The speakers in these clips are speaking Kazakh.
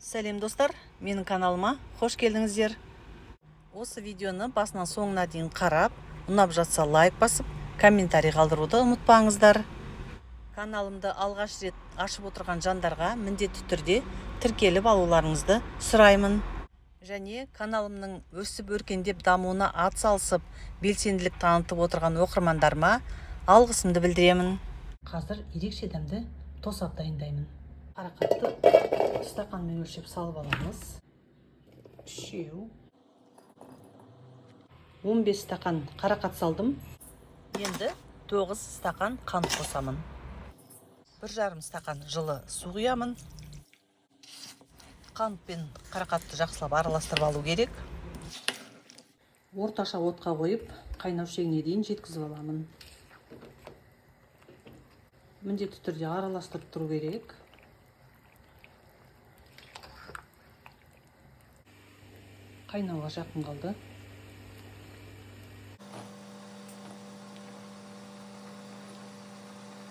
Сәлем, достар! Менің каналыма қош келдіңіздер. Осы видеоны басынан соңына дейін қарап, ұнап жатса, лайк басып, комментарий қалдыруды ұмытпаңыздар. Каналымды алғаш рет ашып отырған жандарға міндетті түрде тіркеліп алуларыңызды сұраймын. Және каналымның өсіп, өркендеп дамуына ат салысып, белсенділік танытып отырған оқырмандарыма алғысымды білдіремін. Қазір ерекше дәмді тосап дайындаймын. Қарақатты стақанмен өлшеп салып аламыз. Үшеу. 15 стақан қарақат салдым. Енді 9 стақан қант қосамын. 1,5 стақан жылы су құямын. Қант пен қарақатты жақсылап араластырып алу керек. Орташа отқа қойып, қайнау шегіне дейін жеткізіп аламын. Міндетті түрде араластырып тұру керек. Қайнауға жақын қалды.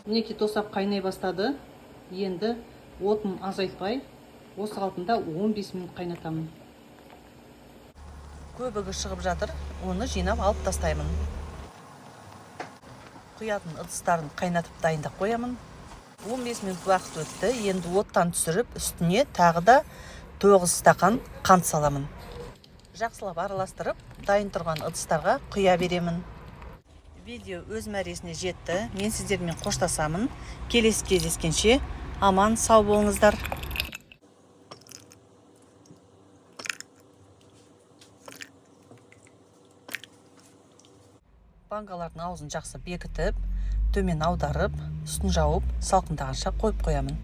Мінекей, тосап қайнай бастады. Енді отын азайтпай, осы қалпында 15 минут қайнатамын. Көбігі шығып жатыр, оны жинап алып тастаймын. Құятын ыдыстарын қайнатып, дайындап қоямын. 15 минут уақыт өтті. Енді оттан түсіріп, үстіне тағы да 9 стақан қант саламын. Жақсылап араластырып, дайын тұрған ыдыстарға құя беремін. Видео өз мәресіне жетті. Мен сіздермен қоштасамын. Келесі кездескенше аман сау болыңыздар. Банкалардың аузын жақсы бекітіп, төмен аударып, үстін жауып, салқындағанша қойып қоямын.